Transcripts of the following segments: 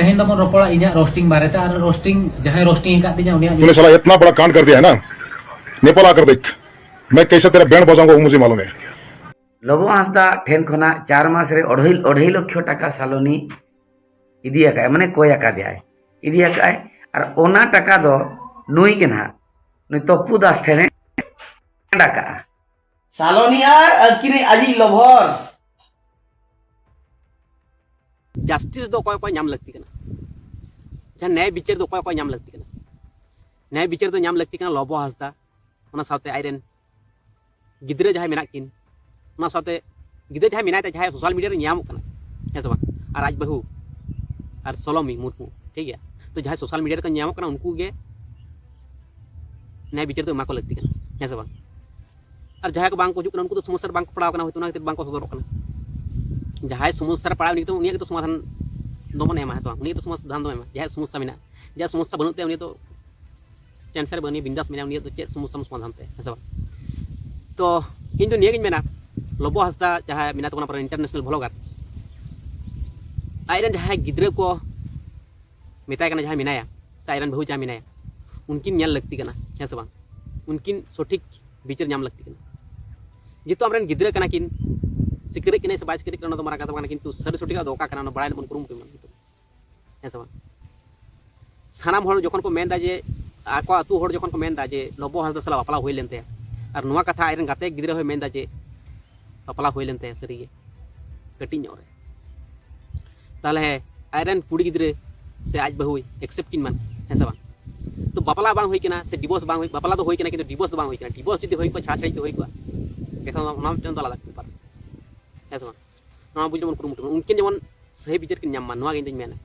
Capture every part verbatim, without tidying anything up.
ᱛᱮᱦᱮᱧ ᱫᱚᱵᱚᱱ ᱨᱚᱯᱚᱲᱟ ᱤᱧᱟᱹᱜ ᱨᱳᱥᱴᱤᱝ ᱵᱟᱨᱮᱛᱮ᱾ ᱟᱨ ᱨᱳᱥᱴᱤᱝ, ᱡᱟᱦᱟᱸᱭ ᱨᱳᱥᱴᱤᱝ ᱟᱠᱟᱫ ᱛᱤᱧᱟ, ᱩᱱᱤᱭᱟᱜ ᱧᱩᱛᱩᱢ तूने साला इतना बड़ा कांड कर दिया है ना, नेपाल आकर देख, मैं कैसे तेरा बैंड बजाऊंगा वो मुझे मालूम है। ᱞᱚᱵᱚ ᱦᱟᱸᱥᱫᱟ ᱴᱷᱮᱱ ᱠᱷᱚᱱᱟᱜ ᱪᱟᱨ ᱢᱟᱥ ᱨᱮ ᱚᱲᱦᱤ ᱚᱲᱦᱤ ᱞᱚᱠᱷᱚ ᱴᱟᱠᱟ ᱥᱟᱞᱚᱱᱤ ᱤᱫᱤ ᱟᱠᱟᱫᱼᱟᱭ, ᱢᱟᱱᱮ ᱠᱚᱭ ᱟᱠᱟᱫᱮᱭᱟᱭ, ᱤᱫᱤ ᱟᱠᱟᱫᱼᱟᱭ᱾ ᱟᱨ ᱚᱱᱟ ᱴᱟᱠᱟ ᱫᱚ ᱱᱩᱭ ᱜᱮ ᱱᱟᱦᱟᱜ, ᱱᱩᱭ ᱛᱚᱯᱩ ᱫᱟᱥ ᱴᱷᱮᱱᱮ ᱠᱟᱸᱰᱟ ᱠᱟᱜᱼᱟ᱾ ᱥᱟᱞᱚᱱᱤ ᱟᱨ ᱟᱹᱠᱤᱱᱤᱡ ᱟᱡᱤᱡ ᱞᱚᱵᱷᱚᱨᱥ᱾ ᱡᱟᱥᱴᱤᱥ ᱫᱚ ᱚᱠᱚᱭ ᱚᱠᱚᱭ ᱧᱟᱢ ᱞᱟᱹᱠᱛᱤ ᱠᱟᱱᱟ, ᱡᱟᱦᱟᱸ ᱱᱮᱭ ᱵᱤᱪᱟᱹᱨ ᱫᱚ ᱚᱠᱚᱭ ᱚᱠᱚᱭ ᱧᱟᱢ ᱞᱟᱹᱠᱛᱤ ᱠᱟᱱᱟ? ᱱᱮᱭ ᱵᱤᱪᱟᱹᱨ ᱫᱚ ᱧᱟᱢ ᱞᱟᱹᱠᱛᱤ ᱠᱟᱱᱟ ᱞᱚᱵᱚ ᱦᱟᱸᱥᱫᱟ, ᱚᱱᱟ ᱥᱟᱶᱛᱮ ᱟᱡᱨᱮᱱ ᱜᱤᱫᱽᱨᱟᱹ ᱡᱟᱦᱟᱸᱭ ᱢᱮᱱᱟᱜ ᱠᱤᱱ, ᱚᱱᱟ ᱥᱟᱶᱛᱮ ᱜᱤᱫᱽᱨᱟᱹ ᱡᱟᱦᱟᱸᱭ ᱢᱮᱱᱟᱭ ᱛᱟᱭ, ᱡᱟᱦᱟᱸᱭ ᱥᱳᱥᱟᱞ ᱢᱤᱰᱤᱭᱟ ᱨᱮ ᱧᱟᱢᱚᱜ ᱠᱟᱱᱟ, ᱦᱮᱸ ᱥᱮ ᱵᱟᱝ? ᱟᱨ ᱟᱡ ᱵᱟᱹᱦᱩ ᱟᱨ ᱥᱚᱞᱚᱢᱤ ᱢᱩᱨᱢᱩ, ᱴᱷᱤᱠ ᱜᱮᱭᱟ᱾ ᱛᱚ ᱡᱟᱦᱟᱸᱭ ᱥᱳᱥᱟᱞ ᱢᱤᱰᱤᱭᱟ ᱨᱮᱠᱚ ᱧᱟᱢᱚᱜ ᱠᱟᱱᱟ, ᱩᱱᱠᱩ ᱜᱮ ᱱᱮᱭ ᱵᱤᱪᱟᱹᱨ ᱫᱚ ᱮᱢᱟ ᱠᱚ ᱞᱟᱹᱠᱛᱤ ᱠᱟᱱᱟ, ᱦᱮᱸ ᱥᱮ ᱵᱟᱝ? ᱟᱨ ᱡᱟᱦᱟᱸᱭ ᱠᱚ ᱵᱟᱝ ᱠᱚ ᱦᱤᱡᱩᱜ ᱠᱟᱱᱟ, ᱩᱱᱠᱩ ᱫᱚ ᱥᱚᱢᱚᱥᱥᱟ ᱨᱮ ᱵᱟᱝ ᱠᱚ ᱯᱟᱲᱟᱣ ᱠᱟᱱᱟ, ᱦᱚᱭᱛᱳ ᱚᱱᱟ ᱠᱷᱟᱹᱛᱤᱨ ᱵᱟᱝ ᱠᱚ ᱥᱚᱫᱚᱨᱚᱜ ᱠᱟᱱᱟ᱾ ᱡᱟᱦᱟᱸᱭ ᱥᱚᱢᱚᱥᱥᱟ ᱨᱮ ᱯᱟᱲᱟᱣ, ᱩᱱᱤ ᱫᱚ, ᱩᱱᱤᱭᱟᱜ ᱜᱮᱛᱚ ᱥᱚᱢᱟᱫᱷᱟᱱ ᱫᱚᱵᱚᱱ ᱮᱢᱟ, ᱦᱮᱸ ᱥᱮ ᱵᱟᱝ? ᱩᱱᱤᱭᱟᱜ ᱫᱚ ᱥᱚᱢᱟᱫᱷᱟᱱ ᱫᱚ ᱮᱢᱟ, ᱡᱟᱦᱟᱸᱭᱟᱜ ᱥᱚᱢᱚᱥᱥᱟ ᱢᱮᱱᱟᱜᱼᱟ᱾ ᱡᱟᱦᱟᱸᱭᱟᱜ ᱥᱚᱢᱚᱥᱥᱟ ᱵᱟᱹᱱᱩᱜ ᱛᱟᱭᱟ, ᱩᱱᱤ ᱫᱚ ᱴᱮᱱᱥᱮᱱ ᱨᱮ ᱵᱟᱹᱱᱩᱭᱟ, ᱵᱤᱱᱫᱟᱥ ᱢᱮᱱᱟᱭᱟ, ᱩᱱᱤᱭᱟᱜ ᱫᱚ ᱪᱮᱫ ᱥᱚᱢᱚᱥᱥᱟ ᱥᱚᱢᱟᱫᱷᱟᱱ ᱛᱟᱭ, ᱦᱮᱸ ᱥᱮ ᱵᱟᱝ? ᱛᱚ ᱤᱧ ᱫᱚ ᱱᱤᱭᱟᱹᱜᱤᱧ ᱢᱮᱱᱟ, ᱞᱚᱵᱚ ᱦᱟᱸᱥᱫᱟ ᱡᱟᱦᱟᱸᱭ ᱢᱮᱱᱟᱜ ᱛᱟᱵᱚᱱᱟ international vlogger, ᱟᱡᱨᱮᱱ ᱡᱟᱦᱟᱸᱭ ᱜᱤᱫᱽᱨᱟᱹ ᱠᱚ ᱢᱮᱛᱟᱭ ᱠᱟᱱᱟ, ᱡᱟᱦᱟᱸᱭ ᱢᱮᱱᱟᱭᱟ, ᱥᱮ ᱟᱡᱨᱮᱱ ᱵᱟᱹᱦᱩ ᱡᱟᱦᱟᱸᱭ ᱢᱮᱱᱟᱭᱟ, ᱩᱱᱠᱤᱱ ᱧᱮᱞ ᱞᱟᱹᱠᱛᱤ ᱠᱟᱱᱟ, ᱦᱮᱸ ᱥᱮ ᱵᱟᱝ? ᱩᱱᱠᱤᱱ ᱥᱚᱴᱷᱤᱠ ᱵᱤᱪᱟᱹᱨ ᱧᱟᱢ ᱞᱟᱹᱠᱛᱤ ᱠᱟᱱᱟ᱾ ᱡᱮᱦᱮᱛᱩ ᱟᱢᱨᱮᱱ ᱜᱤᱫᱽᱨᱟᱹ ᱠᱟᱱᱟ ᱠᱤᱱ, ᱥᱤᱠᱟᱹᱨᱤᱡ ᱠᱟᱱᱟᱭ ᱥᱮ ᱵᱟᱭ ᱥᱤᱠᱟᱹᱨᱤᱡ ᱠᱟᱱᱟ, ᱚᱱᱟ ᱫᱚ ᱢᱟᱨᱟᱝ ᱠᱟᱛᱷᱟ ᱵᱟᱝ ᱠᱟᱱᱟ, ᱠᱤᱱᱛᱩ ᱥᱟᱹᱨᱤ ᱥᱚᱴᱷᱤᱠᱟᱜ ᱫᱚ ᱚᱠᱟ ᱠᱟᱱᱟ, ᱚᱱᱟ ᱵᱟᱲᱟᱭ ᱨᱮᱱᱟᱜ ᱵᱚᱱ ᱠᱩᱨᱩᱢᱩᱴᱩᱭ ᱢᱟ ᱱᱤᱛᱚᱜ, ᱦᱮᱸ ᱥᱮ ᱵᱟᱝ? ᱥᱟᱱᱟᱢ ᱦᱚᱲ ᱡᱚᱠᱷᱚᱱ ᱠᱚ ᱢᱮᱱᱫᱟ ᱡᱮ, ᱟᱠᱚ ᱟᱹᱛᱩ ᱦᱚᱲ ᱡᱚᱠᱷᱚᱱ ᱠᱚ ᱢᱮᱱᱫᱟ ᱡᱮ ᱞᱚᱵᱚ ᱦᱟᱸᱥᱫᱟ ᱥᱟᱞᱟᱜ ᱵᱟᱯᱞᱟ ᱦᱩᱭ ᱞᱮᱱ ᱛᱟᱭᱟ, ᱟᱨ ᱱᱚᱣᱟ ᱠᱟᱛᱷᱟ ᱟᱡᱨᱮᱱ ᱜᱟᱛᱮ ᱜᱤᱫᱽᱨᱟᱹ ᱦᱚᱸᱭ ᱢᱮᱱᱫᱟ ᱡᱮ ᱵᱟᱯᱞᱟ ᱦᱩᱭ ᱞᱮᱱ ᱛᱟᱭᱟ ᱥᱟᱹᱨᱤᱜᱮ ᱠᱟᱹᱴᱤᱡ ᱧᱚᱜ ᱨᱮ, ᱛᱟᱦᱚᱞᱮ ᱟᱡᱨᱮᱱ ᱠᱩᱲᱤ ᱜᱤᱫᱽᱨᱟᱹ ᱥᱮ ᱟᱡ ᱵᱟᱹᱦᱩᱭ ᱮᱠᱥᱮᱯᱴ ᱠᱤᱱ ᱢᱟᱱ, ᱦᱮᱸ ᱥᱮ ᱵᱟᱝ? ᱛᱚ ᱵᱟᱯᱞᱟ ᱵᱟᱝ ᱦᱩᱭ ᱠᱟᱱᱟ ᱥᱮ ᱰᱤᱵᱳᱨᱥ ᱵᱟᱝ ᱦᱩᱭ, ᱵᱟᱯᱞᱟ ᱫᱚ ᱦᱩᱭ ᱠᱟᱱᱟ ᱠᱤᱱᱛᱩ ᱰᱤᱵᱳᱨᱥ ᱫᱚ ᱵᱟᱝ ᱦᱩᱭ ᱠᱟᱱᱟ᱾ ᱰᱤᱵᱳᱨᱥ ᱡᱩᱫᱤ ᱦᱩᱭ ᱠᱚᱜᱼᱟ, ᱪᱷᱟᱲᱟ ᱪᱷᱟᱲᱤ ᱡᱩᱫᱤ ᱦᱩᱭ ᱠᱚᱜᱼᱟ, ᱮᱱᱠᱷᱟᱱ ᱚᱱᱟ ᱢᱤᱫᱴᱮᱱ ᱫᱚ ᱟᱞᱟᱫᱟ ᱵᱮᱯᱟᱨ, ᱦᱮᱸ ᱥᱮ ᱵᱟᱝ? ᱱᱚᱣᱟ ᱵᱩᱡᱽ ᱨᱮᱵᱚᱱ ᱠᱩᱨᱩᱢᱩᱴᱩ ᱢᱟ᱾ ᱩᱱᱠᱤᱱ ᱡᱮᱢᱚᱱ ᱥᱟᱹᱦᱤ ᱵᱤᱪᱟᱹᱨ ᱠᱤᱱ ᱧᱟᱢ ᱢᱟ, ᱱᱚᱣᱟ ᱜᱮ ᱤᱧ ᱫᱚᱧ ᱢᱮᱱᱟ᱾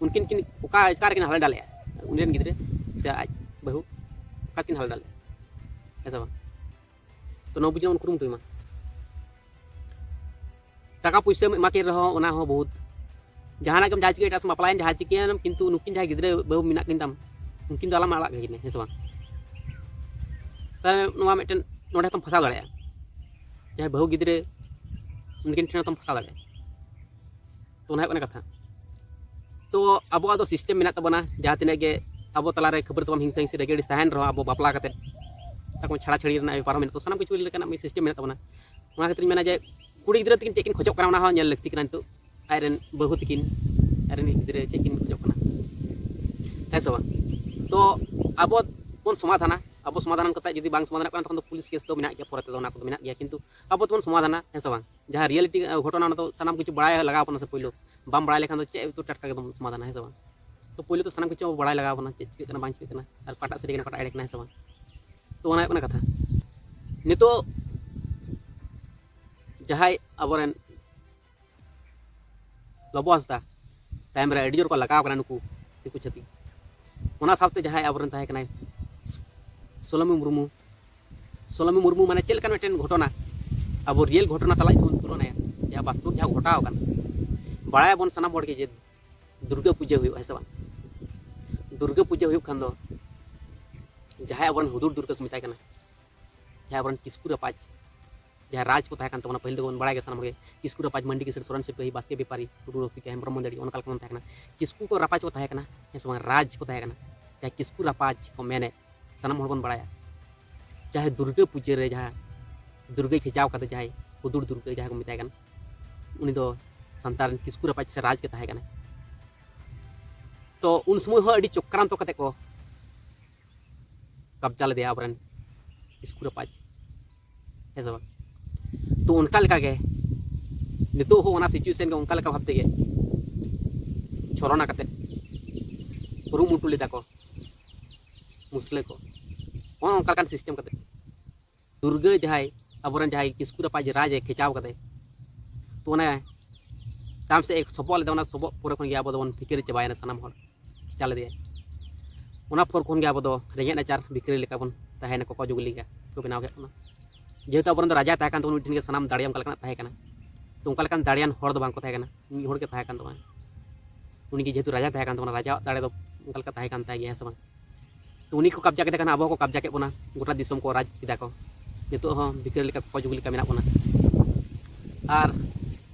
ᱩᱱᱠᱤᱱ ᱠᱤᱱ ᱚᱠᱟ ᱚᱠᱟ ᱨᱮᱠᱤᱱ ᱦᱟᱞᱮ ᱰᱟᱞᱮᱜᱼᱟ, ᱩᱱᱤ ᱨᱮᱱ ᱜᱤᱫᱽᱨᱟᱹ ᱥᱮ ᱟᱡ ᱵᱟᱹᱦᱩ ᱚᱠᱟ ᱨᱮᱠᱤᱱ ᱦᱟᱞᱮ ᱰᱟᱞᱮᱜᱼᱟ, ᱦᱮᱸ ᱥᱮ ᱵᱟᱝ? ᱛᱚ ᱱᱚᱣᱟ ᱵᱩᱡᱽ ᱨᱮᱵᱚᱱ ᱠᱩᱨᱩᱢᱩᱴᱩᱭ ᱢᱟ᱾ ᱴᱟᱠᱟ ᱯᱩᱭᱥᱟᱹᱢ ᱮᱢᱟ ᱠᱤᱱ ᱨᱮᱦᱚᱸ ᱚᱱᱟ ᱦᱚᱸ ᱵᱚᱦᱩᱛ, ᱡᱟᱦᱟᱱᱟᱜ ᱜᱮᱢ ᱡᱟᱦᱟᱸ ᱪᱤᱠᱟᱹ, ᱮᱴᱟᱜ ᱥᱮᱫ ᱵᱟᱯᱞᱟᱭᱮᱱ, ᱡᱟᱦᱟᱸ ᱪᱤᱠᱟᱹᱭᱮᱱ, ᱠᱤᱱᱛᱩ ᱱᱩᱠᱤᱱ ᱡᱟᱦᱟᱸᱭ ᱜᱤᱫᱽᱨᱟᱹ ᱵᱟᱹᱦᱩ ᱢᱮᱱᱟᱜ ᱠᱤᱱ ᱛᱟᱢ, ᱩᱱᱠᱤᱱ ᱫᱚ ᱟᱞᱚᱢ ᱟᱲᱟᱜ ᱠᱟᱹᱠᱤᱱᱟ, ᱦᱮᱸ ᱥᱮ ᱵᱟᱝ? ᱛᱟᱦᱞᱮ ᱱᱚᱣᱟ ᱢᱤᱫᱴᱮᱱ ᱱᱚᱰᱮ ᱦᱚᱸᱛᱚᱢ ᱯᱷᱟᱥᱟᱣ ᱫᱟᱲᱮᱭᱟᱜᱼᱟ, ᱡᱟᱦᱟᱸᱭ ᱵᱟᱹᱦᱩ ᱜᱤᱫᱽᱨᱟᱹ ᱩᱱᱠᱤᱱ ᱴᱷᱮᱱ ᱦᱚᱸᱛᱚᱢ ᱯᱷᱟᱥᱟᱣ ᱫᱟᱲᱮᱭᱟᱜᱼᱟ᱾ ᱛᱚ ᱚᱱᱟ ᱦᱩᱭᱩᱜ ᱠᱟᱱᱟ ᱠᱟᱛᱷᱟ᱾ ᱟᱵᱚᱣᱟᱜ ᱫᱚ system ᱢᱮᱱᱟᱜ ᱛᱟᱵᱚᱱᱟ, ᱡᱟᱦᱟᱸ ᱛᱤᱱᱟᱹᱜ ᱜᱮ ᱟᱵᱚ ᱛᱟᱞᱟᱨᱮ ᱠᱷᱟᱹᱯᱟᱹᱨᱤ ᱛᱟᱯᱟᱢ, ᱦᱤᱝᱥᱟᱹ ᱦᱤᱝᱥᱤ ᱨᱟᱹᱜᱤ ᱟᱹᱲᱤᱥ ᱛᱟᱦᱮᱱ ᱨᱮᱦᱚᱸ, ᱟᱵᱚ ᱵᱟᱯᱞᱟ ᱠᱟᱛᱮᱫ ᱥᱟᱵ ᱠᱟᱜ ᱢᱮ ᱪᱷᱟᱲᱟ ᱪᱷᱟᱹᱲᱤ ᱨᱮᱱᱟᱜ ᱵᱮᱯᱟᱨ ᱦᱚᱸ ᱢᱮᱱᱟᱜ ᱛᱟᱵᱚᱱᱟ, ᱥᱟᱱᱟᱢ ᱠᱤᱪᱷᱩ ᱞᱮᱠᱟᱱᱟᱜ ᱢᱤᱫ system ᱢᱮᱱᱟᱜ ᱛᱟᱵᱚᱱᱟ᱾ ᱚᱱᱟ ᱠᱷᱟᱹᱛᱤᱨ ᱤᱧ ᱢᱮᱱᱟ ᱡᱮ ᱠᱩᱲᱤ ᱜᱤᱫᱽᱨᱟᱹ ᱛᱟᱹᱠᱤᱱ ᱪᱮᱫ ᱠᱤᱱ ᱠᱷᱚᱡᱚᱜ ᱠᱟᱱᱟ, ᱚᱱᱟ ᱦᱚᱸ ᱧᱮᱞ ᱞᱟᱹᱠᱛᱤ ᱠᱟᱱᱟ᱾ ᱱᱤᱛᱚᱜ ᱟᱡᱨᱮᱱ ᱵᱟᱹᱦᱩ ᱛᱟᱹᱠᱤᱱ, ᱟᱡᱨᱮᱱ ᱜᱤᱫᱽᱨᱟᱹ ᱪᱮᱫ ᱠᱤᱱ ᱠᱷᱚᱡᱚᱜ ᱠᱟᱱᱟ, ᱦᱮᱸ ᱥᱮ ᱵᱟᱝ? ᱛᱚ ᱟᱵᱚ ᱵᱚᱱ ᱥᱚᱢᱟᱫᱷᱟᱱᱟ, ᱟᱵᱚ ᱥᱚᱢᱟᱫᱷᱟᱱ ᱠᱟᱛᱮ ᱡᱩᱫᱤ ᱵᱟᱝ ᱥᱚᱢᱟᱫᱷᱟᱱᱚᱜ ᱠᱟᱱᱟ, ᱛᱚᱠᱷᱚᱱ ᱫᱚ ᱯᱩᱞᱤᱥ ᱠᱮᱥ ᱫᱚ ᱢᱮᱱᱟᱜ ᱜᱮᱭᱟ, ᱯᱚᱨᱮ ᱛᱮᱫᱚ ᱚᱱᱟ ᱠᱚᱫᱚ ᱢᱮᱱᱟᱜ ᱜᱮᱭᱟ, ᱠᱤᱱᱛᱩ ᱟᱵᱚ ᱫᱚᱵᱚᱱ ᱥᱚᱢᱟᱫᱷᱟᱱᱟ, ᱦᱮᱸ ᱥᱮ ᱵᱟᱝ? ᱡᱟᱦᱟᱸ reality, ᱟᱸ, ᱜᱷᱚᱴᱚᱱᱟ, ᱚᱱᱟ ᱫᱚ ᱥᱟᱱᱟᱢ ᱠᱤᱪᱷᱩ ᱵᱟᱲᱟᱭ ᱞᱟᱜᱟᱣ ᱵᱚᱱᱟ ᱥᱮ, ᱯᱳᱭᱞᱳ ᱵᱟᱢ ᱵᱟᱲᱟᱭ ᱞᱮᱠᱷᱟᱱ ᱫᱚ ᱪᱮᱫ ᱩᱛᱟᱹᱨ ᱴᱟᱴᱠᱟ ᱜᱮᱵᱚᱱ ᱥᱚᱢᱟᱫᱷᱟᱱᱟ, ᱦᱮᱸ ᱥᱮ ᱵᱟᱝ? ᱛᱚ ᱯᱳᱭᱞᱳ ᱫᱚ ᱥᱟᱱᱟᱢ ᱠᱤᱪᱷᱩ ᱟᱵᱚ ᱵᱟᱲᱟᱭ ᱞᱟᱜᱟᱣ ᱵᱚᱱᱟ, ᱪᱮᱫ ᱪᱤᱠᱟᱹᱜ ᱠᱟᱱᱟ, ᱵᱟᱝ ᱪᱤᱠᱟᱹᱜ ᱠᱟᱱᱟ, ᱟᱨ ᱚᱠᱟᱴᱟᱜ ᱥᱟᱹᱨᱤ ᱠᱟᱱᱟ, ᱚᱠᱟᱴᱟᱜ ᱮᱲᱮ ᱠᱟᱱᱟ, ᱦᱮᱸ ᱥᱮ ᱵᱟᱝ? ᱛᱚ ᱚᱱᱟ ᱦᱩᱭᱩᱜ ᱠᱟᱱᱟ ᱠᱟᱛᱷᱟ᱾ ᱱᱤᱛᱚᱜ ᱡᱟᱦᱟᱸᱭ ᱟᱵᱚᱨᱮᱱ ᱞᱚᱵᱚ ᱦᱟᱸᱥᱫᱟ ᱛᱟᱭᱚᱢ ᱨᱮ ᱟᱹᱰᱤ ᱡᱳᱨ ᱠᱚ ᱞᱟᱜᱟᱣ ᱠᱟᱱᱟ ᱱᱩᱠᱩ ᱫᱤᱠᱩ ᱪᱷᱟᱹᱛᱤᱠ᱾ ᱚᱱᱟ ᱥᱟᱶᱛᱮ ᱡᱟᱦᱟᱸᱭ ᱟᱵᱚᱨᱮᱱ ᱛᱟᱦᱮᱸ ᱠᱟᱱᱟᱭ ᱥᱳᱞᱳᱢᱤ ᱢᱩᱨᱢᱩ, ᱥᱳᱞᱳᱢᱤ ᱢᱩᱨᱢᱩ ᱢᱟᱱᱮ ᱪᱮᱫ ᱞᱮᱠᱟᱱ ᱢᱤᱫᱴᱮᱱ ᱜᱷᱚᱴᱚᱱᱟ, ᱟᱵᱚ real ᱜᱷᱚᱴᱚᱱᱟ ᱥᱟᱞᱟᱜ ᱵᱚᱱ ᱛᱩᱞᱚᱱᱟᱭᱟ, ᱡᱟᱦᱟᱸ ᱵᱟᱥᱛᱚᱵ ᱡᱟᱦᱟᱸ ᱜᱷᱚᱴᱟᱣ ᱟᱠᱟᱱᱟ᱾ ᱵᱟᱲᱟᱭᱟᱵᱚᱱ ᱥᱟᱱᱟᱢ ᱦᱚᱲ ᱜᱮ ᱡᱮ ᱫᱩᱨᱜᱟᱹ ᱯᱩᱡᱟᱹ ᱦᱩᱭᱩᱜᱼᱟ, ᱦᱮᱸ ᱥᱮ ᱵᱟᱝ? ᱫᱩᱨᱜᱟᱹ ᱯᱩᱡᱟᱹ ᱦᱩᱭᱩᱜ ᱠᱷᱟᱱ ᱫᱚ ᱡᱟᱦᱟᱸᱭ ᱟᱵᱚᱨᱮᱱ ᱦᱩᱫᱩᱲ ᱫᱩᱨᱜᱟᱹ ᱠᱚ ᱢᱮᱛᱟᱭ ᱠᱟᱱᱟ, ᱡᱟᱦᱟᱸᱭ ᱟᱵᱚᱨᱮᱱ ᱠᱤᱥᱠᱩ ᱨᱟᱯᱟᱡᱽ, ᱡᱟᱦᱟᱸ ᱨᱟᱡᱽ ᱠᱚ ᱛᱟᱦᱮᱸ ᱠᱟᱱ ᱛᱟᱵᱚᱱᱟ, ᱯᱟᱹᱦᱤᱞ ᱫᱚᱵᱚᱱ ᱵᱟᱲᱟᱭ ᱜᱮᱭᱟ ᱥᱟᱱᱟᱢ ᱦᱚᱲ ᱜᱮ, ᱠᱤᱥᱠᱩ ᱨᱟᱯᱟᱡᱽ, ᱢᱟᱱᱰᱤ ᱠᱤᱥᱟᱹᱬ, ᱥᱚᱨᱮᱱ ᱥᱤᱯᱟᱹᱦᱤ, ᱵᱟᱥᱠᱮ ᱵᱮᱯᱟᱨᱤ, ᱴᱩᱰᱩ ᱨᱚᱥᱤᱠᱟ, ᱦᱮᱢᱵᱨᱚᱢ ᱢᱟᱹᱫᱟᱹᱲᱤ, ᱚᱱᱠᱟ ᱞᱮᱠᱟ ᱵᱚᱱ ᱛᱟᱦᱮᱸ ᱠᱟᱱᱟ᱾ ᱠᱤᱥᱠᱩ ᱠᱚ ᱨᱟᱯᱟᱡᱽ ᱠᱚ ᱛᱟᱦᱮᱸ ᱠᱟᱱᱟ, ᱦᱮᱸ ᱥᱮ ᱵᱟᱝ? ᱨᱟᱡᱽ ᱠᱚ ᱛᱟᱦᱮᱸ ᱠᱟᱱᱟ, ᱡᱟᱦᱟᱸᱭ ᱠᱤᱥᱠᱩ ᱨᱟᱯᱟᱡᱽ ᱠᱚ ᱢᱮᱱᱮᱫ, ᱥᱟᱱᱟᱢ ᱦᱚᱲ ᱵᱚᱱ ᱵᱟᱲᱟᱭᱟ᱾ ᱡᱟᱦᱟᱸᱭ ᱫᱩᱨᱜᱟᱹ ᱯᱩᱡᱟᱹ ᱨᱮ ᱡᱟᱦᱟᱸ ᱫᱩᱨᱜᱟᱹᱭ ᱠᱷᱮᱪᱟᱣ ᱠᱟᱫᱮ, ᱡᱟᱦᱟᱸᱭ ᱦᱩᱫᱩᱲ ᱫᱩᱨᱜᱟᱹ ᱡᱟᱦᱟᱸᱭ ᱠᱚ ᱢᱮᱛᱟᱭ ᱠᱟᱱ, ᱩᱱᱤ ᱫᱚ ᱥᱟᱱᱛᱟᱲ ᱨᱮᱱ ᱠᱤᱥᱠᱩ ᱨᱟᱯᱟᱡᱽ ᱥᱮ ᱨᱟᱡᱽ ᱜᱮ ᱛᱟᱦᱮᱸ ᱠᱟᱱᱟᱭ᱾ ᱛᱚ ᱩᱱ ᱥᱚᱢᱚᱭ ᱦᱚᱸ ᱟᱹᱰᱤ ᱪᱚᱠᱨᱟᱱᱛᱚ ᱠᱟᱛᱮ ᱠᱚ ᱠᱟᱵᱽᱡᱟ ᱞᱮᱫᱮᱭᱟ ᱟᱵᱚᱨᱮᱱ ᱠᱤᱥᱠᱩ ᱨᱟᱯᱟᱡᱽ, ᱦᱮᱸ ᱥᱮ ᱵᱟᱝ? ᱛᱚ ᱚᱱᱠᱟ ᱞᱮᱠᱟᱜᱮ ᱱᱤᱛᱚᱜ ᱦᱚᱸ ᱚᱱᱟ situation ᱜᱮ ᱚᱱᱠᱟ ᱞᱮᱠᱟ ᱵᱷᱟᱵᱽ ᱛᱮᱜᱮ ᱪᱷᱚᱞᱚᱱᱟ ᱠᱟᱛᱮ ᱠᱩᱨᱩᱢᱩᱴᱩ ᱞᱮᱫᱟ ᱠᱚ ᱢᱩᱥᱞᱟᱹ ᱠᱚ᱾ ᱚᱱᱮ ᱚᱱᱠᱟ ᱞᱮᱠᱟᱱ system ᱠᱟᱛᱮ ᱫᱩᱨᱜᱟᱹ ᱡᱟᱦᱟᱸᱭ ᱟᱵᱚᱨᱮᱱ ᱡᱟᱦᱟᱸᱭ ᱠᱤᱥᱠᱩ ᱨᱟᱯᱟᱡᱽ ᱨᱟᱡᱽ ᱮ ᱠᱷᱮᱪᱟᱣ ᱠᱟᱫᱮ, ᱛᱚ ᱚᱱᱮ ᱛᱟᱭᱚᱢ ᱥᱮᱫ ᱮ ᱥᱚᱵᱚᱜ ᱞᱮᱫᱟ, ᱚᱱᱟ ᱥᱚᱵᱚᱜ ᱯᱚᱨᱮ ᱠᱷᱚᱱ ᱜᱮ ᱟᱵᱚ ᱫᱚᱵᱚᱱ ᱵᱷᱤᱠᱟᱹᱨᱤ ᱪᱟᱵᱟᱭᱮᱱᱟ ᱥᱟᱱᱟᱢ ᱦᱚᱲ, ᱠᱷᱮᱪᱟ ᱞᱮᱫᱮᱭᱟᱭ᱾ ᱚᱱᱟ ᱯᱚᱨ ᱠᱷᱚᱱ ᱜᱮ ᱟᱵᱚ ᱫᱚ ᱨᱮᱸᱜᱮᱡ ᱱᱟᱪᱟᱨ ᱵᱷᱤᱠᱟᱹᱨᱤ ᱞᱮᱠᱟ ᱵᱚᱱ ᱛᱟᱦᱮᱸᱭᱮᱱᱟ, ᱠᱚᱠᱚ ᱡᱩᱜᱽ ᱞᱮᱠᱟ ᱠᱚ ᱵᱮᱱᱟᱣ ᱠᱮᱫ ᱵᱚᱱᱟ᱾ ᱡᱮᱦᱮᱛᱩ ᱟᱵᱚᱨᱮᱱ ᱫᱚ ᱨᱟᱡᱟ ᱛᱟᱦᱮᱸ ᱠᱟᱱ ᱛᱟᱵᱚᱱᱟ, ᱢᱤᱫᱴᱮᱱ ᱜᱮ ᱥᱟᱱᱟᱢ ᱫᱟᱲᱮ ᱚᱱᱠᱟ ᱞᱮᱠᱟᱱᱟᱜ ᱛᱟᱦᱮᱸ ᱠᱟᱱᱟ, ᱛᱚ ᱚᱱᱠᱟ ᱞᱮᱠᱟᱱ ᱫᱟᱲᱮᱭᱟᱱ ᱦᱚᱲ ᱫᱚ ᱵᱟᱝ ᱠᱚ ᱛᱟᱦᱮᱸ ᱠᱟᱱᱟ, ᱢᱤᱫ ᱦᱚᱲ ᱜᱮ ᱛᱟᱦᱮᱸ ᱠᱟᱱ ᱛᱟᱵᱚᱱᱟ᱾ ᱩᱱᱤ ᱜᱮ ᱡᱮᱦᱮᱛᱩ ᱨᱟᱡᱟ ᱛᱟᱦᱮᱸ ᱠᱟᱱ ᱛᱟᱵᱚᱱᱟ, ᱨᱟᱡᱟᱣᱟᱜ ᱫᱟᱲᱮ ᱫᱚ ᱚᱱᱠᱟ ᱞᱮᱠᱟ ᱛᱟᱦᱮᱸ ᱠᱟᱱ ᱛᱟᱭ ᱜᱮᱭᱟ, ᱦᱮᱸ ᱥᱮ ᱵᱟᱝ? ᱛᱚ ᱩᱱᱤ ᱠᱚ ᱠᱟᱵᱽᱡᱟ ᱠᱮᱫᱮ ᱠᱷᱟᱱ ᱟᱵᱚ ᱦᱚᱸᱠᱚ ᱠᱟᱵᱽᱡᱟ ᱠᱮᱫ ᱵᱚᱱᱟ, ᱜᱚᱴᱟ ᱫᱤᱥᱚᱢ ᱠᱚ ᱨᱟᱡᱽ ᱠᱮᱫᱟ ᱠᱚ᱾ ᱱᱤᱛᱚᱜ ᱦᱚᱸ ᱵᱷᱤᱠᱟᱹᱨᱤ ᱞᱮᱠᱟ, ᱠᱚᱠᱚ ᱡᱩᱜᱽ ᱞᱮᱠᱟ ᱢᱮᱱᱟᱜ ᱵᱚᱱᱟ᱾ ᱟᱨ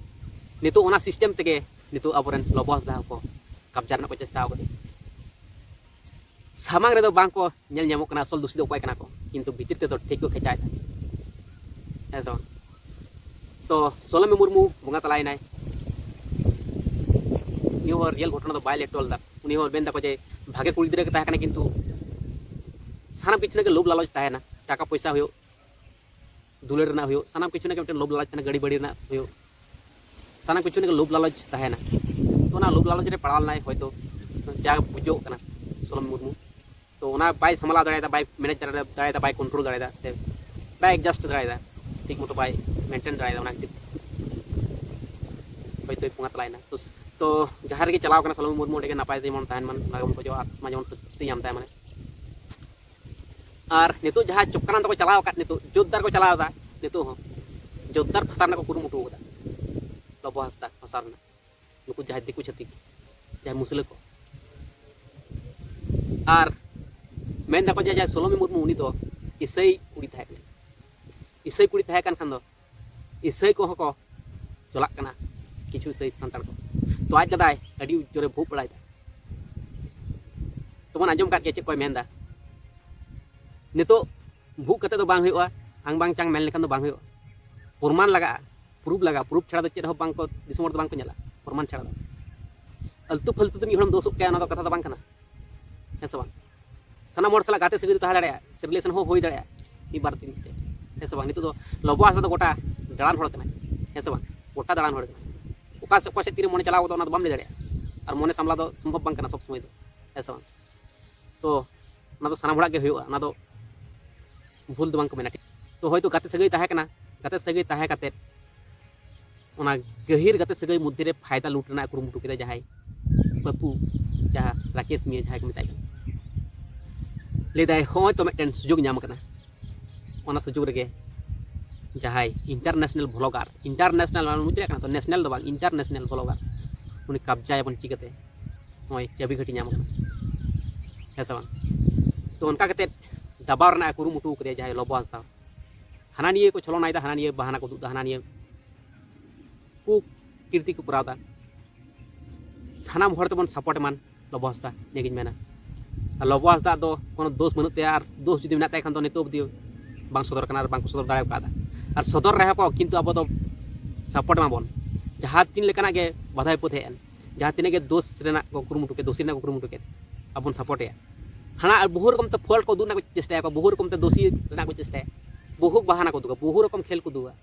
ᱱᱤᱛᱚᱜ ᱚᱱᱟ system ᱛᱮᱜᱮ ᱱᱤᱛᱚᱜ ᱟᱵᱚᱨᱮᱱ ᱞᱚᱵᱚ ᱦᱟᱸᱥᱫᱟ ᱦᱚᱸᱠᱚ ᱠᱟᱵᱽᱡᱟ ᱨᱮᱱᱟᱜ ᱠᱚ ᱪᱮᱥᱴᱟ ᱟᱠᱟᱫᱟ᱾ ᱥᱟᱢᱟᱝ ᱨᱮᱫᱚ ᱵᱟᱝ ᱠᱚ ᱧᱮᱞ ᱧᱟᱢᱚᱜ ᱠᱟᱱᱟ ᱟᱥᱚᱞ ᱫᱩᱥᱤ ᱫᱚ ᱚᱠᱚᱭ ᱠᱟᱱᱟ ᱠᱚ, ᱠᱤᱱᱛᱩ ᱵᱷᱤᱛᱤᱨ ᱛᱮᱫᱚ ᱴᱷᱤᱠ ᱠᱚ ᱠᱷᱮᱪᱟᱭᱮᱫᱟ, ᱦᱮᱸ ᱥᱮ ᱵᱟᱝ? ᱛᱚ ᱥᱳᱞᱳᱢᱤ ᱢᱩᱨᱢᱩ ᱵᱚᱸᱜᱟ ᱛᱟᱞᱟᱭᱮᱱᱟᱭ᱾ ᱩᱱᱤ ᱦᱚᱸ ᱨᱤᱭᱮᱞ ᱜᱷᱚᱴᱚᱱᱟ ᱫᱚ ᱵᱟᱭ ᱞᱟᱹᱭ ᱦᱚᱴᱚ ᱞᱮᱫᱟ᱾ ᱩᱱᱤ ᱦᱚᱸ ᱢᱮᱱ ᱫᱟᱠᱚ ᱡᱮ ᱵᱷᱟᱜᱮ ᱠᱩᱲᱤ ᱜᱤᱫᱽᱨᱟᱹ ᱜᱮ ᱛᱟᱦᱮᱸ ᱠᱟᱱᱟ, ᱠᱤᱱᱛᱩ ᱥᱟᱱᱟᱢ ᱠᱤᱪᱷᱩ ᱨᱮᱜᱮ ᱞᱳᱵᱷ ᱞᱟᱞᱚᱪ ᱛᱟᱦᱮᱱᱟ, ᱴᱟᱠᱟ ᱯᱚᱭᱥᱟ ᱦᱩᱭᱩᱜ, ᱫᱩᱞᱟᱹᱲ ᱨᱮᱱᱟᱜ ᱦᱩᱭᱩᱜ, ᱥᱟᱱᱟᱢ ᱠᱤᱪᱷᱩ ᱨᱮᱜᱮ ᱢᱤᱫᱴᱮᱱ ᱞᱳᱵᱷ ᱞᱟᱞᱚᱪ ᱛᱟᱦᱮᱱᱟ, ᱜᱟᱹᱰᱤ ᱵᱟᱹᱲᱤ ᱨᱮᱱᱟᱜ ᱦᱩᱭᱩᱜ, ᱥᱟᱱᱟᱢ ᱠᱤᱪᱷᱩ ᱨᱮᱜᱮ ᱞᱳᱵᱷ ᱞᱟᱞᱚᱪ ᱛᱟᱦᱮᱱᱟ᱾ ᱛᱚ ᱚᱱᱟ ᱞᱳᱵᱷ ᱞᱟᱞᱚᱪ ᱨᱮ ᱯᱟᱲᱟᱣ ᱞᱮᱱᱟᱭ ᱦᱚᱭᱛᱳ, ᱡᱟ ᱵᱩᱡᱷᱟᱹᱜ ᱠᱟᱱᱟ ᱥᱳᱞᱳᱢᱤ ᱢᱩᱨᱢᱩ᱾ ᱛᱚ ᱚᱱᱟ ᱵᱟᱭ ᱥᱟᱢᱞᱟᱣ ᱫᱟᱲᱮᱭᱟᱫᱟ, ᱵᱟᱭ ᱢᱮᱱᱮᱡᱽ ᱫᱟᱲᱮᱭᱟᱫᱟ, ᱵᱟᱭ ᱠᱚᱱᱴᱨᱳᱞ ᱫᱟᱲᱮᱭᱟᱫᱟ, ᱥᱮ ᱵᱟᱭ ᱮᱰᱡᱟᱥᱴ ᱫᱟᱲᱮᱭᱟᱫᱟ, ᱴᱷᱤᱠ ᱢᱚᱛᱚ ᱵᱟᱭ ᱢᱮᱱᱴᱮᱱ ᱫᱟᱲᱮᱭᱟᱫᱟ, ᱚᱱᱟ ᱠᱷᱟᱹᱛᱤᱨ ᱦᱚᱭᱛᱳᱭ ᱵᱚᱸᱜᱟ ᱛᱟᱞᱟᱭᱮᱱᱟ᱾ ᱛᱚ, ᱛᱚ ᱡᱟᱦᱟᱸ ᱨᱮᱜᱮ ᱪᱟᱞᱟᱣ ᱠᱟᱱᱟ ᱥᱳᱞᱳᱢᱤ ᱢᱩᱨᱢᱩ, ᱚᱸᱰᱮ ᱜᱮ ᱱᱟᱯᱟᱭ ᱛᱮ ᱡᱮᱢᱚᱱ ᱛᱟᱦᱮᱱ ᱢᱟ, ᱚᱱᱟ ᱜᱮᱵᱚᱱ ᱠᱷᱚᱡᱚᱜᱼᱟ, ᱟᱛᱢᱟ ᱡᱮᱢᱚᱱ ᱥᱟᱹᱱᱛᱤ ᱧᱟᱢ ᱛᱟᱭ ᱢᱟᱱᱮ᱾ ᱟᱨ ᱱᱤᱛᱚᱜ ᱡᱟᱦᱟᱸ ᱪᱚᱠᱨᱟᱱᱛᱚ ᱠᱚ ᱪᱟᱞᱟᱣ ᱟᱠᱟᱫ, ᱱᱤᱛᱚᱜ ᱡᱳᱨᱫᱟᱨ ᱠᱚ ᱪᱟᱞᱟᱣ ᱮᱫᱟ, ᱱᱤᱛᱚᱜ ᱦᱚᱸ ᱡᱳᱨᱫᱟᱨ ᱯᱷᱟᱥᱟᱣ ᱨᱮᱱᱟᱜ ᱠᱚ ᱠᱩᱨᱩᱢᱩᱴᱩ ᱟᱠᱟᱫᱟ, ᱞᱚᱵᱚ ᱦᱟᱸᱥᱫᱟ ᱯᱷᱟᱥᱟᱣ ᱨᱮᱱᱟᱜ, ᱱᱩᱠᱩ ᱡᱟᱦᱟᱸᱭ ᱫᱤᱠᱩ ᱪᱷᱟᱹᱛᱤᱠ, ᱡᱟᱦᱟᱸᱭ ᱢᱩᱥᱞᱟᱹ ᱠᱚ᱾ ᱟᱨ ᱢᱮᱱ ᱫᱟᱠᱚ ᱡᱮ ᱡᱟᱦᱟᱸᱭ ᱥᱳᱞᱳᱢᱤ ᱢᱩᱨᱢᱩ, ᱩᱱᱤ ᱫᱚ ᱤᱥᱟᱹᱭ ᱠᱩᱲᱤ ᱛᱟᱦᱮᱸ ᱠᱟᱱᱟᱭ᱾ ᱤᱥᱟᱹᱭ ᱠᱩᱲᱤ ᱛᱟᱦᱮᱸ ᱠᱟᱱ ᱠᱷᱟᱱ ᱫᱚ ᱤᱥᱟᱹᱭ ᱠᱚᱦᱚᱸ ᱠᱚ ᱪᱟᱞᱟᱜ ᱠᱟᱱᱟ, ᱠᱤᱪᱷᱩ ᱤᱥᱟᱹᱭ ᱥᱟᱱᱛᱟᱲ ᱠᱚ᱾ ᱛᱚ ᱟᱡ ᱫᱟᱫᱟᱭ ᱟᱹᱰᱤ ᱡᱳᱨᱮ ᱵᱷᱩᱜ ᱵᱟᱲᱟᱭᱮᱫᱟ᱾ ᱛᱚᱵᱚᱱ ᱟᱸᱡᱚᱢ ᱠᱟᱫ ᱜᱮᱭᱟ ᱪᱮᱫ ᱠᱚᱭ ᱢᱮᱱᱫᱟ, "ᱱᱤᱛᱚᱜ ᱵᱷᱩᱜ ᱠᱟᱛᱮ ᱫᱚ ᱵᱟᱝ ᱦᱩᱭᱩᱜᱼᱟ, ᱟᱝ ᱵᱟᱝ ᱪᱟᱝ ᱢᱮᱱ ᱞᱮᱠᱷᱟᱱ ᱫᱚ ᱵᱟᱝ ᱦᱩᱭᱩᱜᱼᱟ, ᱯᱨᱚᱢᱟᱱ ᱞᱟᱜᱟᱜᱼᱟ, ᱯᱨᱩᱯ ᱞᱟᱜᱟᱜᱼᱟ, ᱯᱨᱩᱯ ᱪᱷᱟᱲᱟ ᱫᱚ ᱪᱮᱫ ᱦᱚᱸ ᱵᱟᱝ ᱠᱚ, ᱫᱤᱥᱚᱢ ᱦᱚᱲ ᱫᱚ ᱵᱟᱝ ᱠᱚ ᱧᱮᱞᱟ, ᱯᱨᱚᱢᱟᱱ ᱪᱷᱟᱲᱟ ᱫᱚ᱾ ᱟᱹᱞᱛᱩ ᱯᱷᱟᱹᱞᱛᱩ ᱛᱮ ᱢᱤᱫ ᱦᱚᱲᱮᱢ ᱫᱳᱥᱚᱜ ᱠᱟᱭᱟ, ᱚᱱᱟ ᱫᱚ ᱠᱟᱛᱷᱟ ᱫᱚ ᱵᱟᱝ ᱠᱟᱱᱟ, ᱦᱮᱸ ᱥᱮ ᱵᱟᱝ? ᱥᱟᱱᱟᱢ ᱦᱚᱲ ᱥᱟᱞᱟᱜ ᱜᱟᱛᱮ ᱥᱟᱹᱜᱟᱹᱭ ᱫᱚ ᱛᱟᱦᱮᱸ ᱫᱟᱲᱮᱭᱟᱜᱼᱟ, ᱥᱮ ᱨᱤᱞᱮᱥᱚᱱ ᱦᱚᱸ ᱦᱩᱭ ᱫᱟᱲᱮᱭᱟᱜᱼᱟ ᱢᱤᱫ ᱵᱟᱨ ᱫᱤᱱ ᱛᱮ, ᱦᱮᱸ ᱥᱮ ᱵᱟᱝ? ᱱᱤᱛᱚᱜ ᱫᱚ ᱞᱚᱵᱚ ᱦᱟᱸᱥᱫᱟ ᱫᱚ ᱜᱚᱴᱟ ᱫᱟᱬᱟᱱ ᱦᱚᱲ ᱠᱟᱱᱟᱭ, ᱦᱮᱸ ᱥᱮ ᱵᱟᱝ? ᱜᱚᱴᱟ ᱫᱟᱬᱟᱱ ᱦᱚᱲ ᱠᱟᱱᱟᱭ᱾ ᱚᱠᱟ ᱥᱮᱫ, ᱚᱠᱟ ᱥᱮᱫ ᱛᱤᱨᱮ ᱢᱚᱱᱮ ᱪᱟᱞᱟᱣ ᱜᱚᱫᱚᱜ, ᱚᱱᱟ ᱫᱚ ᱵᱟᱢ ᱞᱟᱹᱭ ᱫᱟᱲᱮᱭᱟᱜᱼᱟ᱾ ᱟᱨ ᱢᱚᱱᱮ ᱥᱟᱢᱞᱟ ᱫᱚ ᱥᱚᱢᱵᱷᱚᱵ ᱵᱟᱝ ᱠᱟᱱᱟ ᱥᱚᱵ ᱥᱚᱢᱚᱭ ᱫᱚ, ᱦᱮᱸ ᱥᱮ ᱵᱟᱝ? ᱛᱚ ᱚᱱᱟ ᱫᱚ ᱥᱟᱱᱟᱢ ᱦᱚᱲᱟᱜ ᱜᱮ ᱦᱩᱭᱩᱜᱼᱟ, ᱚᱱᱟ ᱫᱚ ᱵᱷᱩᱞ ᱫᱚ ᱵᱟᱝ ᱠᱚ ᱢᱮᱱᱟ, ᱴᱷᱤᱠ? ᱛᱚ ᱦᱚᱭᱛᱳ ᱜᱟᱛᱮ ᱥᱟᱹᱜᱟᱹᱭ ᱛᱟᱦᱮᱸ ᱠᱟᱱᱟ, ᱜᱟᱛᱮ ᱥᱟᱹᱜᱟᱹᱭ ᱛᱟᱦᱮᱸ ᱠᱟᱛᱮᱫ ᱚᱱᱟ ᱜᱟᱹᱦᱤᱨ ᱜᱟᱛᱮ ᱥᱟᱹᱜᱟᱹᱭ ᱢᱚᱫᱽᱫᱷᱮ ᱨᱮ ᱯᱷᱟᱭᱫᱟ ᱞᱩᱴ ᱨᱮᱱᱟᱜ ᱠᱩᱨᱩᱢᱩᱴᱩ ᱠᱮᱫᱟ ᱡᱟᱦᱟᱸᱭ ᱯᱟᱹᱯᱩ, ᱡᱟᱦᱟᱸ ᱨᱟᱠᱮᱥ ᱢᱤᱭᱟ ᱡᱟᱦᱟᱸᱭ ᱠᱚ ᱢᱮᱛᱟᱭ ᱠᱟᱱᱟ᱾ ᱞᱟᱹᱭᱫᱟᱭ, "ᱦᱚᱸᱜᱼᱚᱭ ᱛᱚ ᱢᱤᱫᱴᱮᱱ ᱥᱩᱡᱳᱜᱽ ᱧᱟᱢ ᱟᱠᱟᱱᱟ, ᱚᱱᱟ ᱥᱩᱡᱳᱜᱽ ᱨᱮᱜᱮ ᱡᱟᱦᱟᱸᱭ ᱤᱱᱴᱟᱨᱱᱮᱥᱱᱟᱞ ᱵᱷᱞᱚᱜᱟᱨ", ᱤᱱᱴᱟᱨᱱᱮᱥᱱᱟᱞ ᱢᱟᱱᱮ ᱵᱩᱡᱽ ᱫᱟᱲᱮᱭᱟᱜ ᱠᱟᱱᱟ ᱛᱚ, ᱱᱮᱥᱱᱟᱞ ᱫᱚ ᱵᱟᱝ, ᱤᱱᱴᱟᱨᱱᱮᱥᱱᱟᱞ ᱵᱷᱞᱚᱜᱟᱨ, ᱩᱱᱤ ᱠᱟᱵᱽᱡᱟᱭᱟᱵᱚᱱ ᱪᱤᱠᱟᱹᱛᱮ? ᱱᱚᱜᱼᱚᱭ ᱪᱟᱹᱵᱤ ᱜᱷᱟᱹᱴᱤ ᱧᱟᱢ ᱟᱠᱟᱱᱟ, ᱦᱮᱸ ᱥᱮ ᱵᱟᱝ? ᱛᱚ ᱚᱱᱠᱟ ᱠᱟᱛᱮᱫ ᱫᱟᱵᱟᱣ ᱨᱮᱱᱟᱜ ᱮ ᱠᱩᱨᱩᱢᱩᱴᱩ ᱠᱟᱫᱮᱭᱟ ᱡᱟᱦᱟᱸᱭ ᱞᱚᱵᱚ ᱦᱟᱸᱥᱫᱟ᱾ ᱦᱟᱱᱟ ᱱᱤᱭᱟᱹ ᱠᱚ ᱪᱷᱚᱞᱚᱱᱟᱭᱮᱫᱟ, ᱦᱟᱱᱟ ᱱᱤᱭᱟᱹ ᱵᱟᱦᱟᱱᱟ ᱠᱚ ᱩᱫᱩᱜ ᱮᱫᱟ, ᱦᱟᱱᱟ ᱱᱤᱭᱟᱹ ᱠᱩ ᱠᱤᱨᱛᱤ ᱠᱚ ᱠᱚᱨᱟᱣ ᱮᱫᱟ᱾ ᱥᱟᱱᱟᱢ ᱦᱚᱲ ᱛᱮᱵᱚᱱ ᱥᱟᱯᱳᱨᱴ ᱮᱢᱟᱱ ᱞᱚᱵᱚ ᱦᱟᱸᱥᱫᱟ, ᱱᱤᱭᱟᱹᱜᱤᱧ ᱢᱮᱱᱟ᱾ ᱟᱨ ᱞᱚᱵᱚ ᱦᱟᱸᱥᱫᱟ ᱫᱚ ᱠᱳᱱᱳ ᱫᱳᱥ ᱵᱟᱹᱱᱩᱜ ᱛᱟᱭᱟ, ᱟᱨ ᱫᱳᱥ ᱡᱩᱫᱤ ᱢᱮᱱᱟᱜ ᱛᱟᱭ ᱠᱷᱟᱱ ᱫᱚ ᱱᱤᱛᱚᱜ ᱚᱵᱫᱤ ᱵᱟᱝ ᱥᱚᱫᱚᱨ ᱠᱟᱱᱟ ᱟᱨ ᱵᱟᱝ ᱠᱚ ᱥᱚᱫᱚᱨ ᱫᱟᱲᱮ ᱠᱟᱣᱫᱟ᱾ ᱟᱨ ᱥᱚᱫᱚᱨ ᱨᱮᱦᱚᱸ ᱠᱚ, ᱠᱤᱱᱛᱩ ᱟᱵᱚ ᱫᱚ ᱥᱟᱯᱳᱨᱴ ᱮᱢᱟᱵᱚᱱ᱾ ᱡᱟᱦᱟᱸ ᱛᱤᱱ ᱞᱮᱠᱟᱱᱟᱜ ᱜᱮ ᱵᱟᱫᱷᱟ ᱵᱤᱯᱚᱫ ᱦᱮᱡ ᱮᱱ, ᱡᱟᱦᱟᱸ ᱛᱤᱱᱟᱹᱜ ᱜᱮ ᱫᱳᱥ ᱨᱮᱱᱟᱜ ᱠᱚ ᱠᱩᱨᱩᱢᱩᱴᱩ ᱠᱮᱫ, ᱫᱳᱥᱤ ᱨᱮᱱᱟᱜ ᱠᱚ ᱠᱩᱨᱩᱢᱩᱴᱩ ᱠᱮᱫ, ᱟᱵᱚᱱ ᱥᱟᱯᱳᱨᱴ ᱮᱭᱟ᱾ ᱦᱟᱱᱟ ᱟᱨ ᱵᱚᱦᱩ ᱨᱚᱠᱚᱢ ᱛᱮ ᱯᱷᱚᱞᱴ ᱠᱚ ᱩᱫᱩᱜ ᱨᱮᱱᱟᱜ ᱠᱚ ᱪᱮᱥᱴᱟᱭᱟ, ᱵᱚᱦᱩ ᱨᱚᱠᱚᱢ ᱛᱮ ᱫᱳᱥᱤ ᱨᱮᱱᱟᱜ ᱠᱚ ᱪᱮᱥᱴᱟᱭᱟ, ᱵᱚᱦᱩ ᱵᱟᱦᱟᱱᱟ ᱠᱚ ᱩᱫᱩᱜᱟ, ᱵᱚᱦᱩ ᱨᱚᱠᱚᱢ ᱠᱷᱮᱞ ᱠᱚ ᱩᱫᱩᱜᱟ᱾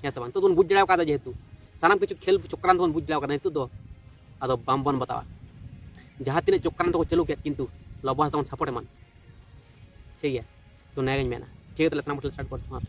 ᱦᱮᱸ ᱥᱮ ᱵᱟᱝ? ᱱᱤᱛᱚᱜ ᱫᱚᱵᱚᱱ ᱵᱩᱡᱽ ᱫᱟᱲᱮ ᱠᱟᱫᱟ, ᱡᱮᱦᱮᱛᱩ ᱥᱟᱱᱟᱢ ᱠᱤᱪᱷᱩ ᱠᱷᱮᱞ ᱪᱚᱠᱨᱟᱱᱛ ᱵᱚᱱ ᱵᱩᱡᱽ ᱫᱟᱲᱮ ᱠᱟᱫᱟ, ᱱᱤᱛᱚᱜ ᱫᱚ ᱟᱫᱚ ᱵᱟᱝ ᱵᱚᱱ ᱵᱟᱛᱟᱣᱟ᱾ ᱡᱟᱦᱟᱸ ᱛᱤᱱᱟᱹᱜ ᱪᱚᱠᱨᱟᱱᱛ ᱠᱚ ᱪᱟᱹᱞᱩ ᱠᱮᱫ, ᱠᱤᱱᱛᱩ ᱞᱚᱵᱚ ᱦᱟᱸᱥᱫᱟ ᱵᱚᱱ ᱥᱟᱯᱳᱨᱴ ᱮᱢᱟᱱ᱾ ᱴᱷᱤᱠ ᱜᱮᱭᱟ, ᱛᱚ ᱱᱤᱭᱟᱹᱜᱤᱧ ᱢᱮᱱᱟ᱾ ᱴᱷᱤᱠ ᱜᱮᱭᱟ, ᱛᱟᱦᱞᱮ ᱥᱟᱱᱟᱢ ᱠᱚ ᱴᱷᱮᱱ ᱥᱴᱟᱨᱴ ᱠᱚᱨ ᱛᱟᱢᱟ᱾